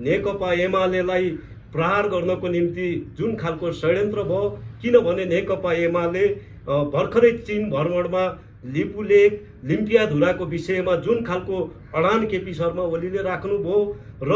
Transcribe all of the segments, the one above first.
नेकपा एमालेलाई प्रहार गर्नको निम्ति जुन खालको षड्यन्त्र भयो, किनभने नेकपा एमाले भर्खरै चीन भ्रमणमा लिपुलेक लिम्पियाधुराको विषयमा जुन खालको अडान केपी शर्मा ओलीले राख्नुभयो र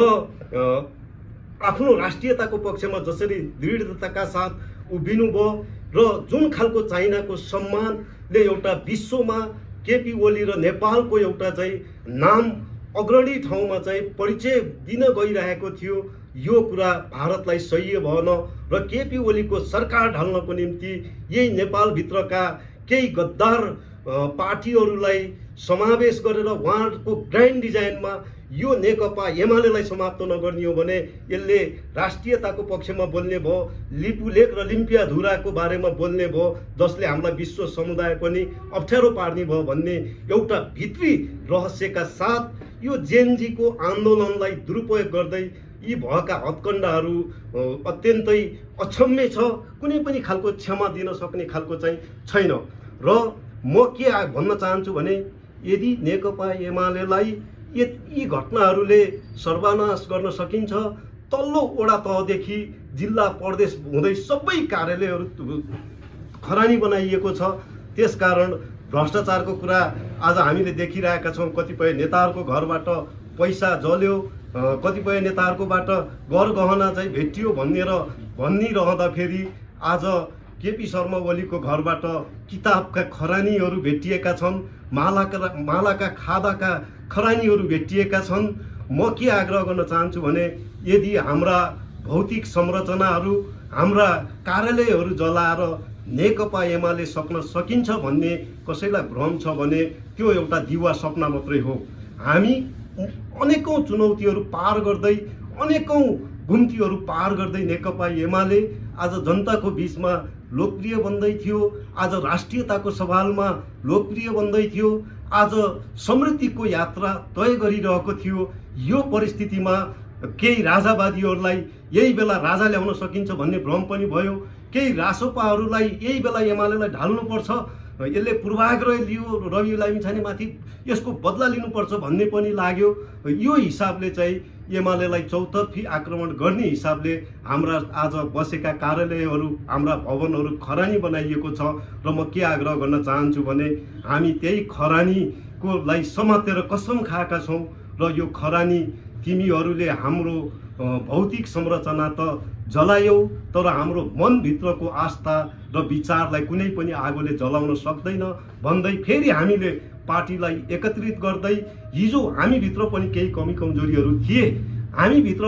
आफ्नो राष्ट्रियताको पक्षमा जसरी दृढताका साथ उभिनुभयो र जुन खालको चाइनाको सम्मानले एउटा विश्वमा केपी ओली र नेपालको एउटा चाहिँ नाम अग्रणी ठाउँमा चाहिँ परिचय दिन गइरहेको थियो, यो कुरा भारतलाई सह्य भएन र केपी ओलीको सरकार ढल्नको निम्ति यही नेपालभित्रका केही गद्दार पार्टीहरूलाई समावेश गरेर उहाँको ग्रान्ड डिजाइनमा यो नेकपा एमालेलाई समाप्त नगर्ने हो भने यसले राष्ट्रियताको पक्षमा बोल्ने भयो, लिपुलेक र लिम्पियाधुराको बारेमा बोल्ने भयो, जसले हामीलाई विश्व समुदाय पनि अप्ठ्यारो पार्ने भयो भन्ने एउटा भित्री रहस्यका साथ यो जेनजीको आन्दोलनलाई दुरुपयोग गर्दै यी भएका हत्कण्डाहरू अत्यन्तै अक्षम्य छ। कुनै पनि खालको क्षमा दिन सक्ने खालको चाहिँ छैन। र म के भन्न चाहन्छु भने यदि नेकपा एमालेलाई यी घटनाहरूले सर्वनाश गर्न सकिन्छ, तल्लो वडा तहदेखि जिल्ला प्रदेश हुँदै सबै कार्यालयहरू खरानी बनाइएको छ। त्यसकारण भ्रष्टाचारको कुरा आज हामीले देखिरहेका छौँ। कतिपय नेताहरूको घरबाट पैसा जल्यो, कतिपय नेताहरूकोबाट गहना चाहिँ भेटियो भनिरहँदाखेरि आज केपी शर्मा ओलीको घरबाट किताबका खरानीहरू भेटिएका छन्, मालाका खादाका खरानीहरू भेटिएका छन्। म के आग्रह गर्न चाहन्छु भने यदि हाम्रा भौतिक संरचनाहरू, हाम्रा कार्यालयहरू जलाएर नेकपा एमाले सक्न सकिन्छ भन्ने कसैलाई भ्रम छ भने त्यो एउटा दिवा सपना मात्रै हो। हामी अनेकौं चुनौतीहरू पार गर्दै, अनेकौं घुम्तीहरू पार गर्दै नेकपा एमाले आज जनताको बीचमा लोकप्रिय बन्दै थियो, आज राष्ट्रियताको सवालमा लोकप्रिय बन्दै थियो, आज समृद्धिको यात्रा तय गरिरहेको थियो। यो परिस्थितिमा केही राजावादीहरूलाई यही बेला राजा ल्याउन सकिन्छ भन्ने भ्रम पनि भयो, केही रासोपाहरूलाई यही बेला एमालेलाई ढाल्नुपर्छ, यसले पूर्वाग्रह लियो रवि लामिछानेमाथि, यसको बदला लिनुपर्छ भन्ने पनि लाग्यो। यो हिसाबले चाहिँ एमालेलाई चौतर्फी आक्रमण गर्ने हिसाबले हाम्रा आज बसेका कार्यालयहरू, हाम्रा भवनहरू खरानी बनाइएको छ। र म के आग्रह गर्न चाहन्छु भने हामी त्यही खरानीकोलाई समातेर कसम खाएका छौँ र यो खरानी तिमीहरूले हाम्रो भौतिक संरचना त जलायौ, तर हाम्रो मनभित्रको आस्था र विचारलाई कुनै पनि आगोले जलाउन सक्दैन भन्दै फेरि हामीले पार्टीलाई एकत्रित गर्दै, हिजो हामीभित्र पनि केही कमी कमजोरीहरू थिए, हामीभित्र